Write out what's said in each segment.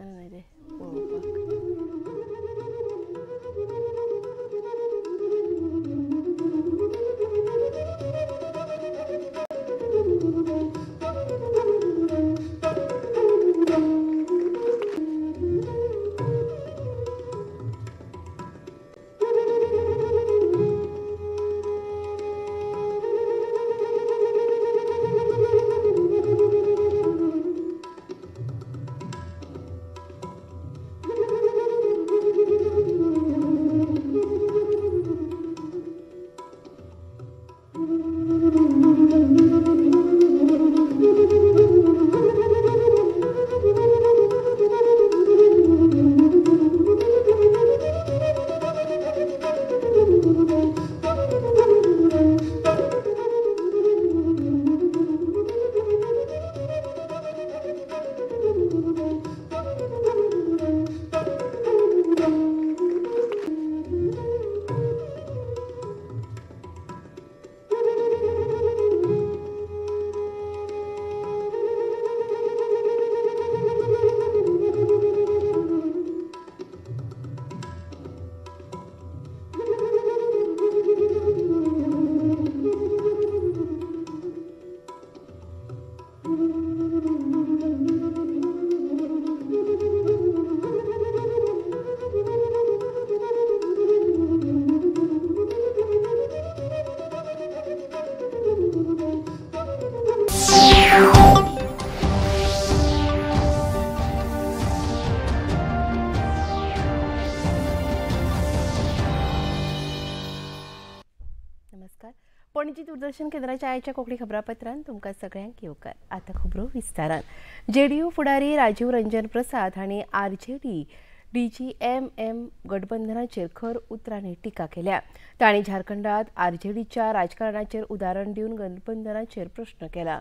रे पळोवपाक. पणजी दूरदर्शन केंद्राच्या आयच्या कोंकणी खबरापत्रान तुमकां सगळ्यांक येवकार. आतां खबरो विस्तारान. जेडीयू फुडारी राजीव रंजन प्रसाद हांणी आरजेडी डीजीएमएम गठबंधनाचेर खर उतरांनी टिका केल्या. तांणी झारखंडात आरजेडीच्या राजकारणाचेर उदाहरण दिवन गठबंधनाचेर प्रश्न केला.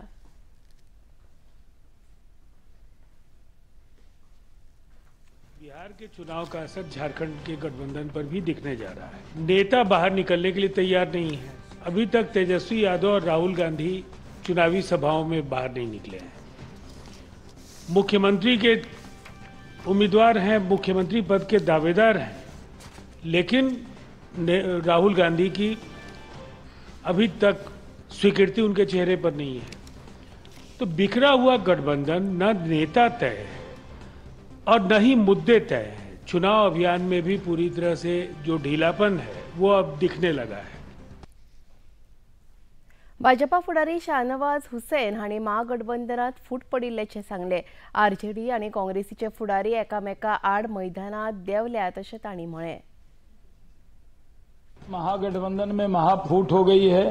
बिहार के चुनाव का असर झारखंड के गठबंधन पर भी दिखने जा रहा है. नेता बाहर निकलने के लिए तैयार नहीं है. अभी तक तेजस्वी यादव और राहुल गांधी चुनावी सभाओं में बाहर नहीं निकले हैं. मुख्यमंत्री के उम्मीदवार हैं, मुख्यमंत्री पद के दावेदार हैं, लेकिन राहुल गांधी की अभी तक स्वीकृति उनके चेहरे पर नहीं है. तो बिखरा हुआ गठबंधन, न नेता तय है और न ही मुद्दे तय हैं. चुनाव अभियान में भी पूरी तरह से जो ढीलापन है वो अब दिखने लगा है. भाजपा फुडारी शाहनवाज हुसेन हांणी महागठबंधनात फूट पडिल्ल्याचें सांगलें. आरजेडी आनी काँग्रेसीचे फुडारी एकामेका आड मैदानात देंवल्यात अशें तांणी म्हळें. महागठबंधन में महाफूट हो गई है,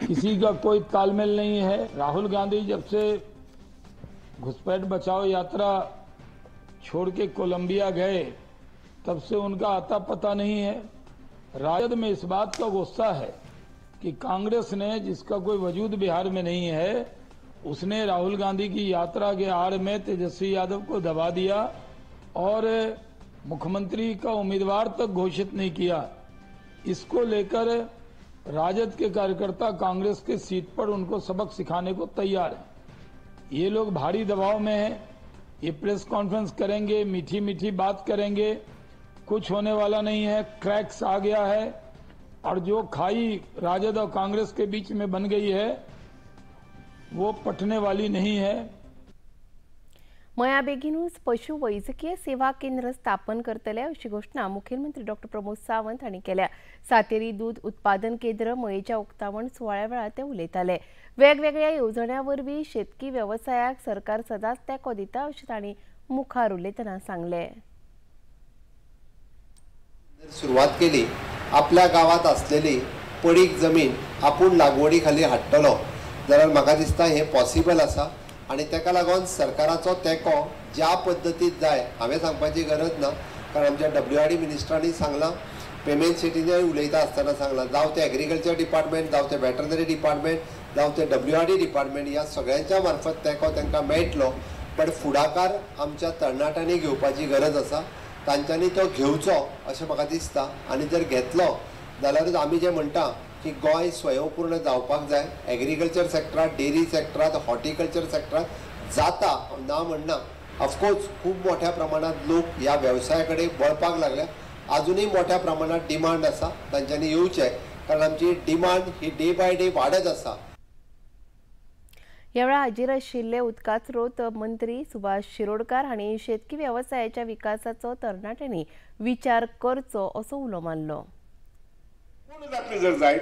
किसी का कोई तालमेल नहीं है. राहुल गांधी जब से घुसपैठ बचाओ यात्रा छोड़ के कोलंबिया गए तब से उनका आता पता नहीं है. राजद में इस बात का गुस्सा है कि कांग्रेस ने, जिसका कोई वजूद बिहार में नहीं है, उसने राहुल गांधी की यात्रा के आड़ में तेजस्वी यादव को दबा दिया और मुख्यमंत्री का उम्मीदवार तक घोषित नहीं किया. इसको लेकर राजद के कार्यकर्ता कांग्रेस के सीट पर उनको सबक सिखाने को तैयार हैं. ये लोग भारी दबाव में हैं. ये प्रेस कॉन्फ्रेंस करेंगे, मीठी मीठी बात करेंगे, कुछ होने वाला नहीं है. क्रैक्स आ गया है और जो खाई राजद और कांग्रेस के बीच में बन गई है वो पटने वाली नहीं है. मया बेगीनूच पशु वैजकीय सेवा केंद्र स्थापन करतले अशी घोषणा मुख्यमंत्री डॉक्टर प्रमोद सावंत हांणी केल्या. सातेरी दूध उत्पादन केंद्र मयेच्या उक्तावण सुवाळ्या वेळार ते उलयताले. वेगवेगळ्या येवजण्यां वरवीं शेतकी वेवसायाक सरकार सदांच तेंको दिता अशें तांणी मुखार उलयतना सांगलें. सुरवात केली आपल्या गावात असलेली पडीक जमीन आपूण लागवडी खाली हाडटलो जाल्यार म्हाका दिसता हें पॉसिबल आसा आनी ताका लागून सरकाराचो तेंको ज्या पद्दतीत जाय हांवें सांगपाची गरज ना, कारण आमच्या WRD मिनिस्टरांनी सांगलां, पेमेंट शेटीने उलयता आसतना सांगलां, जावं तें एग्रीकल्चर डिपार्टमेंट, जावं तें वेटरनरी डिपार्टमेंट, जावं तें WRD department, ह्या सगळ्यांच्या मार्फत तेंको तांकां मेळटलो. बट फुडाकार आमच्या तरणाट्यांनी घेवपाची गरज आसा, तांच्यांनी तो घेवचो अशें म्हाका दिसता. आनी जर घेतलो जाल्यारूच आमी जें म्हणटा की गोंय स्वयंपूर्ण जावपाक जाय, एग्रीकल्चर सेक्टरात, डेरी सेक्टरात, हॉर्टिकल्चर सेक्टरात जाता ना म्हणना, ऑफकोर्स खूब मोठ्या प्रमाणात लोक ह्या वेवसाया कडेन वळपाक लागल्या. आजुनूय मोठ्या प्रमाणात डिमांड आसा, तांच्यांनी येवचें, कारण आमची demand he day by day वाडत आसा. ह्या वेळार हाजीर आशिल्ले उदका स्रोत मंत्री सुभाष शिरोडकार हांणी शेतकी वेवसायाच्या विकासाचो तरणाट्यांनी विचार करचो असो उलो मारलो. कोण जातले जर जायत,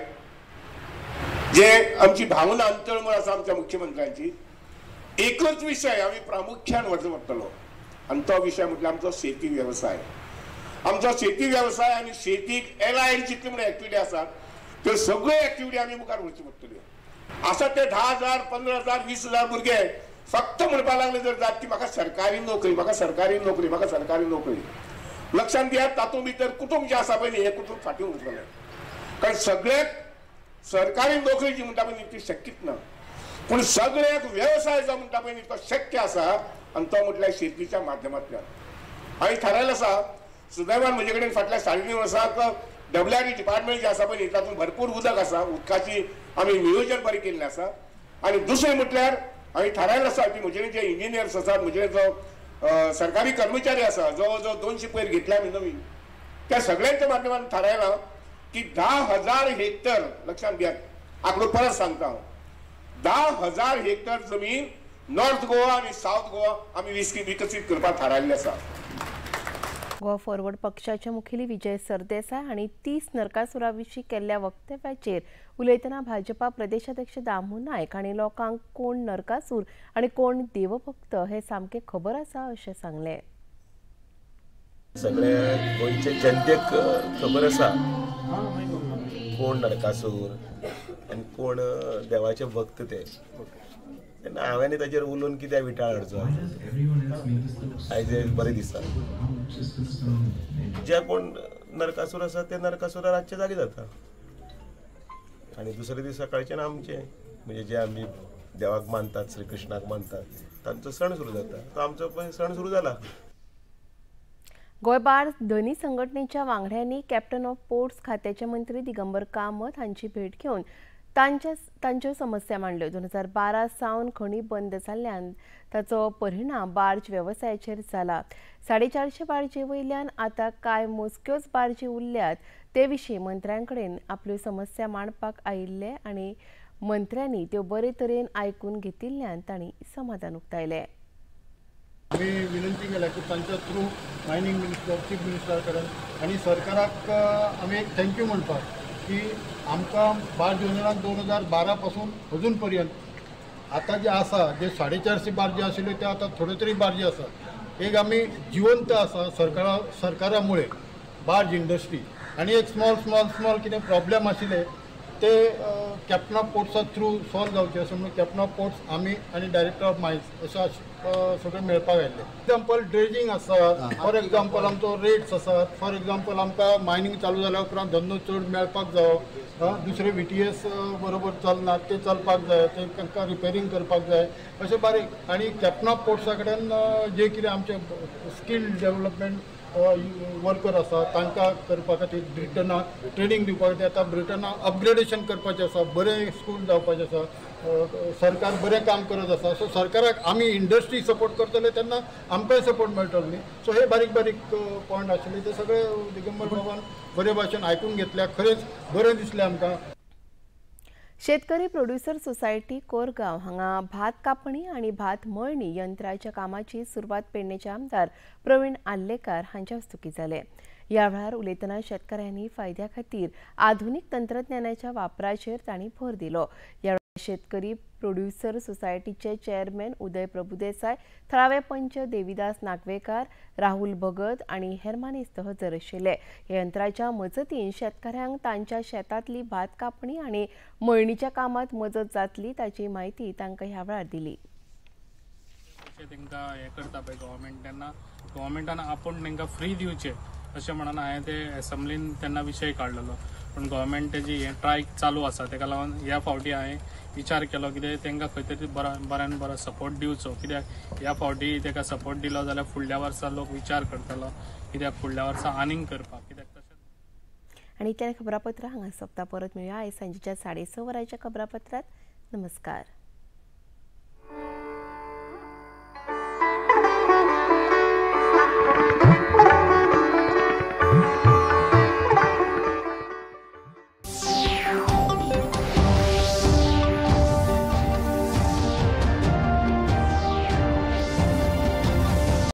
जे आमची भावना अंतळमळ आसा आमच्या मुख्यमंत्र्यांची, एकच विशय आमी प्रामुख्यान व्हरचो पडटलो आनी तो विशय म्हटल्यार आमचो शेती वेवसाय. आमचो शेती वेवसाय आनी शेतीक एलायड जितले म्हणून एक्टिविटी आसात त्यो सगळ्यो एक्टिविटी आमी मुखार व्हरच्यो पडटल्यो. आसा ते 10,000, 15,000, 20,000 भुरगे फक्त म्हणपाक लागले जर जात की म्हाका सरकारी नोकरी, म्हाका सरकारी नोकरी, म्हाका सरकारी नोकरी. लक्षांत घेयात, तातूंत भितर कुटुंब जें आसा पळय न्ही, हें कुटुंब फाटीं उरतलें. कारण सगळ्याक सरकारी नोकरी जी म्हणटा पळय न्ही ती शक्यच ना, पूण सगळ्याक वेवसाय जो म्हणटा पळय न्ही तो शक्य आसा आनी तो म्हटल्यार शेतीच्या माध्यमांतल्यान. हांवें थारायलें आसा, सुदैवान म्हजे कडेन फाटल्या 3.5 वर्सांक WRD department जे आसा पळय न्ही तातूंत भरपूर उदक आसा, उदकाची आमी नियोजन बरें केल्लें आसा. आनी दुसरें म्हटल्यार हांवें थारायलें आसा की म्हजे जे इंजिनियर्स आसात, म्हजे जो सरकारी कर्मचारी आसा, जवळ जवळ 200 पयर घेतल्या आमी नवीन, त्या सगळ्यांच्या माध्यमांत थारायलां की 10,000 हेक्टर, लक्षांत घेयात आंकडो परत सांगता हांव, 10,000 हेक्टर जमीन नॉर्थ गोवा आनी सावथ गोवा आमी विकसीत करपाक थारायल्लें आसा. गोवा फॉरवर्ड पक्षाचे मुखेली विजय सरदेसाय हांणी 30 नरकासुरा विशीं केल्ल्या वक्तव्याचेर उलयतना भाजपा प्रदेशाध्यक्ष दामू नायक हांणी लोकांक कोण नरकासूर आनी कोण देवभक्त हे सामकें खबर आसा अशें सांगलें. सगळ्या गोंयचे जनतेक खबर आसा कोण नरकासूर आनी कोण देवाचे भक्त ते. तेन्ना हांवें ताचेर उलोवन कित्याक विटाळ हाडचो, आयज बरें दिसता. जे कोण नरकासूर आसा ते नरकासूर रातचे जागे जाता आनी दुसरे दीस सकाळचे आमचे म्हणजे जे आमी देवाक मानतात, श्रीकृष्णाक मानतात, तांचो सण सुरू जाता. तो आमचो पळय सण सुरू जाला. गोंय बार धनी संघटनेच्या वांगड्यांनी कॅप्टन ऑफ पोर्ट्स खात्याचे मंत्री दिगंबर कामत हांची भेट घेवन तांच्यो समस्या मांडल्यो. 2012 सावन खणी बंद जाल्ल्यान ताचो परिणाम बार्ज वेवसायाचेर जाला. 450 बार्जी वयल्यान आतां कांय मोजक्योच बार्जी उरल्यात. ते विशीं मंत्र्यां कडेन आपल्यो समस्या मांडपाक आयिल्ले आनी मंत्र्यांनी त्यो बरे तरेन आयकून घेतिल्ल्यान तांणी समाधान उक्तायलें. आमी विनंती केल्या की तांच्या through mining minister, chief minister कडेन आनी सरकाराक आमी एक thank you म्हणपाक की आमकां बार्ज युनियनाक 2012 पासून अजून पर्यंत आतां जे आसा जे 450 बार्जी आशिल्ल्यो ते आतां थोड्यो तरी बार्जी आसा. एक आमी जिवंत आसा सरकारा मुळे बार्ज इंडस्ट्री. आनी एक स्मॉल स्मॉल स्मॉल कितें प्रॉब्लेम आशिल्ले ते कॅप्टन ऑफ पोर्ट्सा थ्रू सॉल्व जावचे अशें म्हणून कॅप्टन ऑफ पोर्ट्स आमी आनी डायरेक्टर ऑफ मायन्स अशें सगळें मेळपाक आयिल्लें. एग्जाम्पल ड्रेजींग आसा, फॉर एग्जाम्पल आमचो रेट्स आसात, फॉर एग्जाम्पल आमकां मायनींग चालू जाल्या उपरांत धंदो चड मेळपाक जावो, दुसरे VTS बरोबर चलना ते चलपाक जाय, ते तांकां रिपेरींग करपाक जाय, अशें बारीक. आनी कॅप्टन ऑफ पोर्ट्सा कडेन जे कितें आमचे स्कील डेवलपमेंट वर्कर आसा तांकां करपा खातीर ब्रिटनाक ट्रेनींग दिवपा खातीर आतां ब्रिटनाक अपग्रेडेशन करपाचें आसा, बरें स्कूल जावपाचें आसा, सरकार बरें काम करत आसा. सो सरकाराक आमी इंडस्ट्री सपोर्ट करतले तेन्ना आमकांय सपोर्ट मेळटलो न्ही. सो हे बारीक बारीक पॉयंट आशिल्ले ते सगळे दिगंबर बाबान बरे भाशेन आयकून घेतल्या, खरेंच बरें दिसलें आमकां. शेतकरी प्रोड्युसर सोसायटी कोरगांव हांगा भात कापणी आनी भात मळणी यंत्राच्या कामाची सुरवात पेडणेचे आमदार प्रवीण आर्लेकार हांच्या हस्तुकीं जाले. ह्या वेळार उलयतना शेतकऱ्यांनी फायद्या खातीर आधुनीक तंत्रज्ञानाच्या वापराचेर तांणी भर दिलो. ह्या वेळार शेतकरी प्रोड्युसर सोसायटीचे चेअरमॅन उदय प्रभुदेसाय, थळावे पंच देवीदास नागवेकार, राहुल भगत आनी हेर मानेस्त हजर आशिल्ले. ह्या यंत्राच्या मजतीन शेतकऱ्यांक तांच्या शेतांतली भात कापणी आनी मळणीच्या कामांत मजत जातली ताची म्हायती तांकां ह्या वेळार दिली. तांकां हें करता पळय गव्हर्मेंट, तेन्ना गव्हर्मेंटान आपूण तांकां फ्री दिवचें अशें म्हणून हांवें ते एसेंब्लीन तेन्ना विशय काडलेलो. पूण गव्हर्मेंट तेजी हें ट्राय चालू आसा, तेका लागून ह्या फावटी हांवें विचार केलो कितें तांकां खंय तरी बऱ्यान बरो सपोर्ट दिवचो. कित्याक ह्या फावटी ताका सपोर्ट दिलो जाल्यार फुडल्या वर्सा लोक विचार करतलो कित्याक फुडल्या वर्सा आनीक करपाक कित्याक तशें. आनी इतल्यान खबरापत्रां हांगा सोंपता. परत मेळया आयज सांजेच्या 6:30 वरांच्या खबरापत्रांत. नमस्कार.